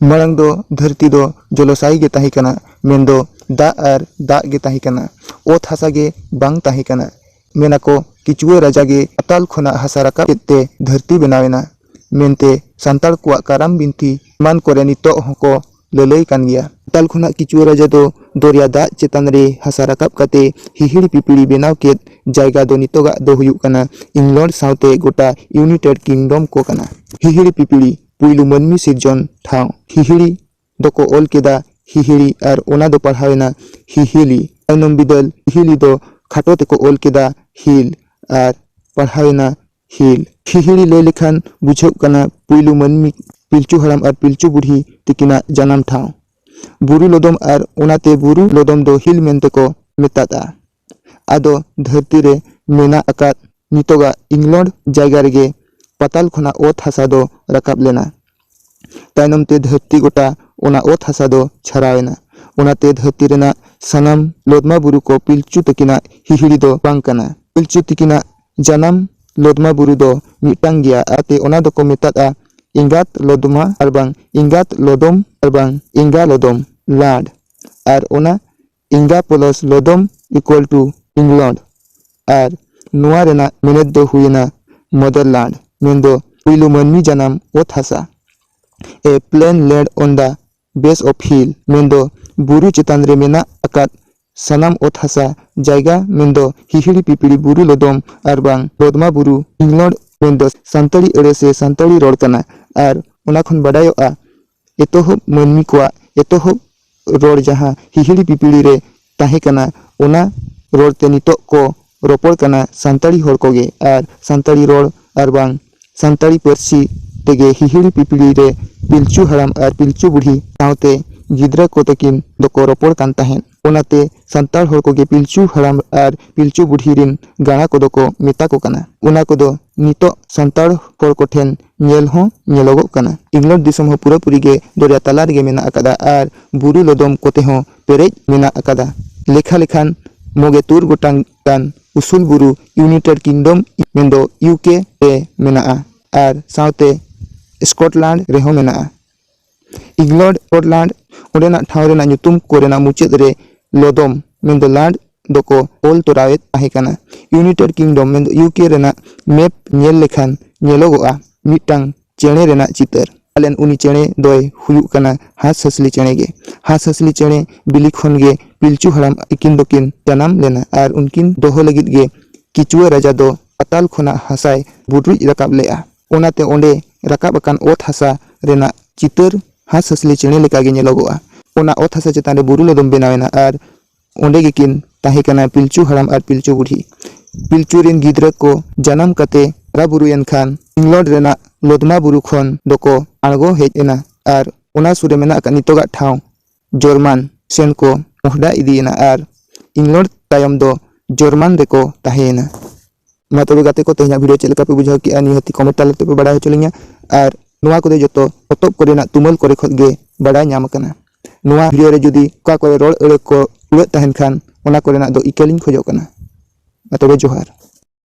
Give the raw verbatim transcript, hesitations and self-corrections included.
ᱢᱟᱲᱟᱝ ᱫᱚ ᱫᱷᱟᱹᱨᱛᱤ ᱫᱚ ᱡᱚᱞᱚᱥᱟᱭ ᱜᱮ ᱛᱟᱦᱮᱸ ᱠᱟᱱᱟ, ᱢᱮᱱᱫᱚ ᱫᱟᱜ ᱟᱨ ᱫᱟᱜ ᱜᱮ ᱛᱟᱦᱮᱸ ᱠᱟᱱᱟ, ᱚᱛ ᱦᱟᱥᱟ ᱜᱮ ᱵᱟᱝ ᱛᱟᱦᱮᱸ ᱠᱟᱱᱟ᱾ ᱢᱮᱱᱟᱠᱚ ᱠᱤᱪᱩᱣᱟᱹ ᱨᱟᱡᱟ ᱜᱮ ᱯᱟᱛᱟᱞ ᱠᱷᱚᱱᱟᱜ ᱦᱟᱥᱟ ᱨᱟᱠᱟᱵ ᱠᱮᱫ ᱛᱮ ᱫᱷᱟᱹᱨᱛᱤ ᱵᱮᱱᱟᱣ ᱮᱱᱟ ᱢᱮᱱᱛᱮ ᱥᱟᱱᱛᱟᱲ ᱠᱚᱣᱟᱜ ᱠᱟᱨᱟᱢ ᱵᱤᱱᱛᱤ ᱮᱢᱟᱱ ᱠᱚᱨᱮ ᱱᱤᱛᱚᱜ ᱦᱚᱸᱠᱚ ᱞᱟᱹᱞᱟᱹᱭ ᱠᱟᱱ ᱜᱮᱭᱟ᱾ ᱯᱟᱛᱟᱞ ᱠᱷᱚᱱᱟᱜ ᱠᱤᱪᱩᱣᱟᱹ ᱨᱟᱡᱟ ᱫᱚ ᱫᱚᱨᱭᱟ ᱫᱟᱜ ᱪᱮᱛᱟᱱ ᱨᱮ ᱦᱟᱥᱟ ᱨᱟᱠᱟᱵ ᱠᱟᱛᱮ ᱦᱤᱦᱤᱲᱤ ᱯᱤᱯᱤᱲᱤ ᱵᱮᱱᱟᱣ ᱠᱮᱫ ᱡᱟᱭᱜᱟ ᱫᱚ ᱱᱤᱛᱚᱜᱟᱜ ᱫᱚ ᱦᱩᱭᱩᱜ ᱠᱟᱱᱟ ᱤᱝᱞᱚᱱᱰ ᱥᱟᱶᱛᱮ ᱜᱚᱴᱟ ᱤᱭᱩᱱᱟᱭᱴᱮᱰ ᱠᱤᱝᱰᱚᱢ ᱠᱚ ᱠᱟᱱᱟ᱾ ᱦᱤᱦᱤᱲᱤ ᱯᱤᱯᱤᱲᱤ ᱯᱩᱭᱞᱩ ᱢᱟᱹᱱᱢᱤ ᱥᱤᱨᱡᱚᱱ ᱴᱷᱟᱶ᱾ ᱦᱤᱦᱤᱲᱤ ᱫᱚᱠᱚ ᱚᱞ ᱠᱮᱫᱟ ᱦᱤᱦᱤᱲᱤ ᱟᱨ ᱚᱱᱟ ᱫᱚ ᱯᱟᱲᱦᱟᱣ ᱮᱱᱟ ᱦᱤᱦᱤᱞᱤ᱾ ᱛᱟᱭᱱᱚᱢ ᱵᱤᱫᱟᱹᱞ ᱦᱤᱦᱤᱞᱤ ᱫᱚ ᱠᱷᱟᱴᱚ ᱛᱮᱠᱚ ᱚᱞ ᱠᱮᱫᱟ ᱦᱤᱞ ᱟᱨ ᱯᱟᱲᱦᱟᱣ ᱮᱱᱟ ᱦᱤᱞ᱾ ᱦᱤᱦᱤᱲᱤ ᱞᱟᱹᱭ ᱞᱮᱠᱷᱟᱱ ᱵᱩᱡᱷᱟᱹᱜ ᱠᱟᱱᱟ ᱯᱩᱭᱞᱩ ᱢᱟᱹᱱᱢᱤ ᱯᱤᱞᱪᱩ ᱦᱟᱲᱟᱢ ᱟᱨ ᱯᱤᱞᱪᱩ ᱵᱩᱲᱦᱤ ᱛᱤᱠᱤᱱᱟᱜ ᱡᱟᱱᱟᱢ ᱴᱷᱟᱶ᱾ ᱵᱩᱨᱩ ᱞᱚᱫᱚᱢ ᱟᱨ ᱚᱱᱟᱛᱮ ᱵᱩᱨᱩ ᱞᱚᱫᱚᱢ ᱫᱚ ᱦᱤᱞ ᱢᱮᱱᱛᱮ ᱠᱚ ᱢᱮᱛᱟᱫᱼᱟ᱾ ᱟᱫᱚ ᱫᱷᱟᱹᱨᱛᱤ ᱨᱮ ᱢᱮᱱᱟᱜ ᱟᱠᱟᱫ ᱱᱤᱛᱚᱜᱟᱜ ᱤᱝᱞᱚᱱᱰ ᱡᱟᱭᱜᱟ ᱨᱮᱜᱮ ᱯᱟᱛᱟᱞ ᱠᱷᱚᱱᱟᱜ ᱚᱛ ᱦᱟᱥᱟ ᱫᱚ ᱨᱟᱠᱟᱵ ᱞᱮᱱᱟ᱾ ᱛᱟᱭᱱᱚᱢ ᱛᱮ ᱫᱷᱟᱹᱨᱛᱤ ᱜᱚᱴᱟ ᱚᱱᱟ ᱚᱛ ᱦᱟᱥᱟ ᱫᱚ ᱪᱷᱟᱨᱟᱣ ᱮᱱᱟ᱾ ᱚᱱᱟᱛᱮ ᱫᱷᱟᱹᱨᱛᱤ ᱨᱮᱱᱟᱜ ᱥᱟᱱᱟᱢ ᱞᱚᱫᱢᱟ ᱵᱩᱨᱩ ᱠᱚ ᱯᱤᱞᱪᱩ ᱛᱟᱹᱠᱤᱱᱟᱜ ᱦᱤᱦᱤᱲᱤ ᱫᱚ ᱵᱟᱝ ᱠᱟᱱᱟ᱾ ᱯᱤᱞᱪᱩ ᱛᱟᱹᱠᱤᱱᱟᱜ ᱡᱟᱱᱟᱢ ᱞᱚᱫᱢᱟ ᱵᱩᱨᱩ ᱫᱚ ᱢᱤᱫᱴᱟᱝ ᱜᱮᱭᱟ, ᱟᱨ ᱛᱮ ᱚᱱᱟ ᱫᱚᱠᱚ ᱢᱮᱛᱟᱫᱼᱟ ᱮᱸᱜᱟᱛ ᱞᱚᱫᱢᱟ ᱟᱨᱵᱟᱝ ᱮᱸᱜᱟᱛ ᱞᱚᱫᱚᱢ ᱟᱨᱵᱟᱝ ᱮᱸᱜᱟ ᱞᱚᱫᱚᱢ, ᱞᱟᱰ᱾ ᱟᱨ ᱚᱱᱟ ᱮᱸᱜᱟ plus ᱞᱚᱫᱚᱢ equal to ᱤᱝᱞᱚᱱᱰ᱾ ᱟᱨ ᱱᱚᱣᱟ ᱨᱮᱱᱟᱜ ᱢᱮᱱᱮᱛ ᱫᱚ ᱦᱩᱭᱮᱱᱟ motherland, ᱢᱮᱱᱫᱚ ᱯᱩᱭᱞᱩ ᱢᱟᱹᱱᱢᱤ ᱡᱟᱱᱟᱢ ᱚᱛ ᱦᱟᱥᱟ᱾ A plain land on the base of hill, ᱢᱮᱱᱫᱚ ᱵᱩᱨᱩ ᱪᱮᱛᱟᱱ ᱨᱮ ᱢᱮᱱᱟᱜ ᱟᱠᱟᱫ ᱥᱟᱱᱟᱢ ᱚᱛ ᱦᱟᱥᱟ ᱡᱟᱭᱜᱟ, ᱢᱮᱱᱫᱚ ᱦᱤᱦᱤᱲᱤ ᱯᱤᱯᱤᱲᱤ ᱵᱩᱨᱩ ᱞᱚᱫᱚᱢ ᱟᱨᱵᱟᱝ ᱞᱚᱫᱢᱟ ᱵᱩᱨᱩ ᱤᱝᱞᱚᱱᱰ, ᱢᱮᱱᱫᱚ ᱥᱟᱱᱛᱟᱲᱤ ᱟᱹᱲᱟᱹ ᱥᱮ ᱥᱟᱱᱛᱟᱲᱤ ᱨᱚᱲ ᱠᱟᱱᱟ᱾ ᱟᱨ ᱚᱱᱟ ᱠᱷᱚᱱ ᱵᱟᱰᱟᱭᱚᱜᱼᱟ, ᱮᱛᱚᱦᱚᱵ ᱢᱟᱹᱱᱢᱤ ᱠᱚᱣᱟᱜ ᱮᱛᱚᱦᱚᱵ ᱨᱚᱲ ᱡᱟᱦᱟᱸ ᱦᱤᱦᱤᱲᱤ ᱯᱤᱯᱤᱲᱤ ᱨᱮ ᱛᱟᱦᱮᱸ ᱠᱟᱱᱟ, ᱚᱱᱟ ᱨᱚᱲ ᱛᱮ ᱱᱤᱛᱚᱜ ᱠᱚ ᱨᱚᱯᱚᱲ ᱠᱟᱱᱟ ᱥᱟᱱᱛᱟᱲᱤ ᱦᱚᱲ ᱠᱚᱜᱮ᱾ ᱟᱨ ᱥᱟᱱᱛᱟᱲᱤ ᱨᱚᱲ ᱟᱨᱵᱟᱝ ᱥᱟᱱᱛᱟᱲᱤ ᱯᱟᱹᱨᱥᱤ ᱛᱮᱜᱮ ᱦᱤᱦᱤᱲᱤ ᱯᱤᱯᱤᱲᱤ ᱨᱮ ᱯᱤᱞᱪᱩ ᱦᱟᱲᱟᱢ ᱟᱨ ᱯᱤᱞᱪᱩ ᱵᱩᱲᱦᱤ ᱥᱟᱶᱛᱮ ᱜᱤᱫᱽᱨᱟᱹ ᱠᱚ ᱛᱟᱹᱠᱤᱱ ᱫᱚᱠᱚ ᱨᱚᱯᱚᱲ ᱠᱟᱱ ᱛᱟᱦᱮᱸᱫ᱾ ᱚᱱᱟᱛᱮ ᱥᱟᱱᱛᱟᱲ ᱦᱚᱲ ᱠᱚᱜᱮ ᱯᱤᱞᱪᱩ ᱦᱟᱲᱟᱢ ᱟᱨ ᱯᱤᱞᱪᱩ ᱵᱩᱲᱦᱤ ᱨᱤᱱ ᱜᱟᱬᱟ ᱠᱚᱫᱚ ᱠᱚ ᱢᱮᱛᱟ ᱠᱚ ᱠᱟᱱᱟ᱾ ᱚᱱᱟ ᱠᱚᱫᱚ ᱱᱤᱛᱚᱜ ᱥᱟᱱᱛᱟᱲ ᱦᱚᱲ ᱠᱚᱴᱷᱮᱱ ᱧᱮᱞ ᱦᱚᱸ ᱧᱮᱞᱚᱜᱚᱜ ᱠᱟᱱᱟ᱾ ᱤᱝᱞᱚᱱᱰ ᱫᱤᱥᱚᱢ ᱦᱚᱸ ᱯᱩᱨᱟᱹᱯᱩᱨᱤ ᱜᱮ ᱫᱚᱨᱭᱟ ᱛᱟᱞᱟ ᱨᱮᱜᱮ ᱢᱮᱱᱟᱜ ᱟᱠᱟᱫᱟ ᱟᱨ ᱵᱩᱨᱩ ᱞᱚᱫᱚᱢ ᱠᱚᱛᱮ ᱦᱚᱸ ᱯᱮᱨᱮᱡ ᱢᱮᱱᱟᱜ ᱟᱠᱟᱫᱟ᱾ ᱞᱮᱠᱷᱟ ᱞᱮᱠᱷᱟᱱ ᱢᱚᱜᱮ ᱛᱩᱨ ᱜᱚᱴᱟᱝ ᱜᱟᱱ ᱩᱥᱩᱞ ᱵᱩᱨᱩ ᱤᱭᱩᱱᱟᱭᱴᱮᱰ ᱠᱤᱝᱰᱚᱢ, ᱢᱮᱱᱫᱚ ᱤᱭᱩ ᱠᱮ ᱨᱮ ᱢᱮᱱᱟᱜᱼᱟ ᱟᱨ ᱥᱟᱶᱛᱮ ᱥᱠᱚᱴᱞᱟᱱᱰ ᱨᱮᱦᱚᱸ ᱢᱮᱱᱟᱜᱼᱟ᱾ ᱤᱝᱞᱚᱰ, ᱥᱠᱚᱴᱞᱟᱱᱰ, ᱚᱸᱰᱮᱱᱟᱜ ᱴᱷᱟᱶ ᱨᱮᱱᱟᱜ ᱧᱩᱛᱩᱢ ᱠᱚᱨᱮᱱᱟᱜ ᱢᱩᱪᱟᱹᱫ ᱨᱮ ᱞᱚᱫᱚᱢ ᱢᱮᱱᱫᱚ ᱞᱟᱱᱰ ᱫᱚᱠᱚ ᱚᱞ ᱛᱚᱨᱟᱣᱮᱫ ᱛᱟᱦᱮᱸ ᱠᱟᱱᱟ᱾ ᱤᱭᱩᱱᱟᱭᱴᱮᱰ ᱠᱤᱝᱰᱚᱢ ᱢᱮᱱᱫᱚ ᱤᱭᱩᱠᱮ ᱨᱮᱱᱟᱜ ᱢᱮᱯ ᱧᱮᱞ ᱞᱮᱠᱷᱟᱱ ᱧᱮᱞᱚᱜᱚᱜᱼᱟ ᱢᱤᱫᱴᱟᱝ ᱪᱮᱬᱮ ᱨᱮᱱᱟᱜ ᱪᱤᱛᱟᱹᱨ᱾ ᱯᱟᱞᱮᱱ ᱩᱱᱤ ᱪᱮᱬᱮ ᱫᱚᱭ ᱦᱩᱭᱩᱜ ᱠᱟᱱᱟ ᱦᱟᱸᱥ ᱦᱟᱸᱥᱞᱤ ᱪᱮᱬᱮ ᱜᱮ᱾ ᱦᱟᱸᱥ ᱦᱟᱸᱥᱞᱤ ᱪᱮᱬᱮ ᱵᱤᱞᱤ ᱠᱷᱚᱱ ᱜᱮ ᱯᱤᱞᱪᱩ ᱦᱟᱲᱟᱢ ᱟᱹᱠᱤᱱ ᱫᱚᱠᱤᱱ ᱡᱟᱱᱟᱢ ᱞᱮᱱᱟ ᱟᱨ ᱩᱱᱠᱤᱱ ᱫᱚᱦᱚ ᱞᱟᱹᱜᱤᱫ ᱜᱮ ᱠᱤᱪᱩᱣᱟᱹ ᱨᱟᱡᱟ ᱫᱚ ᱯᱟᱛᱟᱞ ᱠᱷᱚᱱᱟᱜ ᱦᱟᱥᱟᱭ ᱵᱩᱰᱨᱩᱡ ᱨᱟᱠᱟᱵ ᱞᱮᱫᱼᱟ᱾ ᱚᱱᱟᱛᱮ ᱚᱸᱰᱮ ᱨᱟᱠᱟᱵ ᱟᱠᱟᱱ ᱚᱛ ᱦᱟᱥᱟ ᱨᱮᱱᱟᱜ ᱪᱤᱛᱟᱹᱨ ᱦᱟᱸᱥ ᱦᱟᱸᱥᱞᱤ ᱪᱮᱬᱮ ᱞᱮᱠᱟᱜᱮ ᱧᱮᱞᱚᱜᱚᱜᱼᱟ᱾ ᱚᱱᱟ ᱚᱛ ᱦᱟᱥᱟ ᱪᱮᱛᱟᱱ ᱨᱮ ᱵᱩᱨᱩ ᱞᱚᱫᱚᱢ ᱵᱮᱱᱟᱣ ᱮᱱᱟ ᱟᱨ ᱚᱸᱰᱮ ᱜᱮᱠᱤᱱ ᱛᱟᱦᱮᱸ ᱠᱟᱱᱟ ᱯᱤᱞᱪᱩ ᱦᱟᱲᱟᱢ ᱟᱨ ᱯᱤᱞᱪᱩ ᱵᱩᱰᱷᱤ᱾ ᱯᱤᱞᱪᱩ ᱨᱮᱱ ᱜᱤᱫᱽᱨᱟᱹ ᱠᱚ ᱡᱟᱱᱟᱢ ᱠᱟᱛᱮ ᱦᱟᱨᱟ ᱵᱩᱨᱩᱭᱮᱱ ᱠᱷᱟᱱ ᱤᱝᱞᱚᱰ ᱨᱮᱱᱟᱜ ᱞᱚᱫᱢᱟ ᱵᱩᱨᱩ ᱠᱷᱚᱱ ᱫᱚᱠᱚ ᱟᱬᱜᱚ ᱦᱮᱡ ᱮᱱᱟ ᱟᱨ ᱚᱱᱟ ᱥᱩᱨ ᱨᱮ ᱢᱮᱱᱟᱜ ᱟᱠᱟᱫ ᱱᱤᱛᱚᱜᱟᱜ ᱴᱷᱟᱶ ᱡᱚᱨᱢᱟᱱ ᱥᱮᱱ ᱠᱚ ᱢᱚᱦᱰᱟ ᱤᱫᱤᱭᱮᱱᱟ ᱟᱨ ᱤᱝᱞᱚᱰ ᱛᱟᱭᱚᱢ ᱫᱚ ᱡᱚᱨᱢᱟᱱ ᱨᱮᱠᱚ ᱛᱟᱦᱮᱸᱭᱮᱱᱟ᱾ ᱢᱟ ᱛᱚᱵᱮ ᱜᱟᱛᱮ ᱠᱚ, ᱛᱮᱦᱮᱧᱟᱜ ᱵᱷᱤᱰᱤᱭᱳ ᱪᱮᱫ ᱞᱮᱠᱟ ᱯᱮ ᱵᱩᱡᱷᱟᱹᱣ ᱠᱮᱜᱼᱟ, ᱱᱤᱦᱟᱹᱛᱤ ᱠᱚᱢᱮᱱᱴ ᱛᱟᱞᱟ ᱛᱮᱯᱮ ᱵᱟᱲᱟᱭ ᱦᱚᱪᱚ ᱞᱤᱧᱟ᱾ ᱟᱨ ᱱᱚᱣᱟ ᱠᱚᱫᱚ ᱡᱚᱛᱚ ᱯᱚᱛᱚᱵ ᱠᱚᱨᱮᱱᱟᱜ ᱛᱩᱢᱟᱹᱞ ᱠᱚᱨᱮ ᱠᱷᱚᱱ ᱜᱮ ᱵᱟᱲᱟᱭ ᱧᱟᱢ ᱟᱠᱟᱱᱟ᱾ ᱱᱚᱣᱟ ᱵᱷᱤᱰᱤᱭᱳ ᱨᱮ ᱡᱩᱫᱤ ᱚᱠᱟ ᱠᱚᱨᱮ ᱨᱚᱲ ᱟᱹᱲᱟᱹ ᱠᱚ ᱩᱲᱟᱹᱜ ᱛᱟᱦᱮᱱ ᱠᱷᱟᱱ, ᱚᱱᱟ ᱠᱚᱨᱮᱱᱟᱜ ᱫᱚ ᱤᱠᱟᱹ ᱞᱤᱧ ᱠᱷᱚᱡᱚᱜ ᱠᱟᱱᱟ᱾ ᱢᱟ ᱛᱚᱵᱮ ᱡᱚᱦᱟᱨ᱾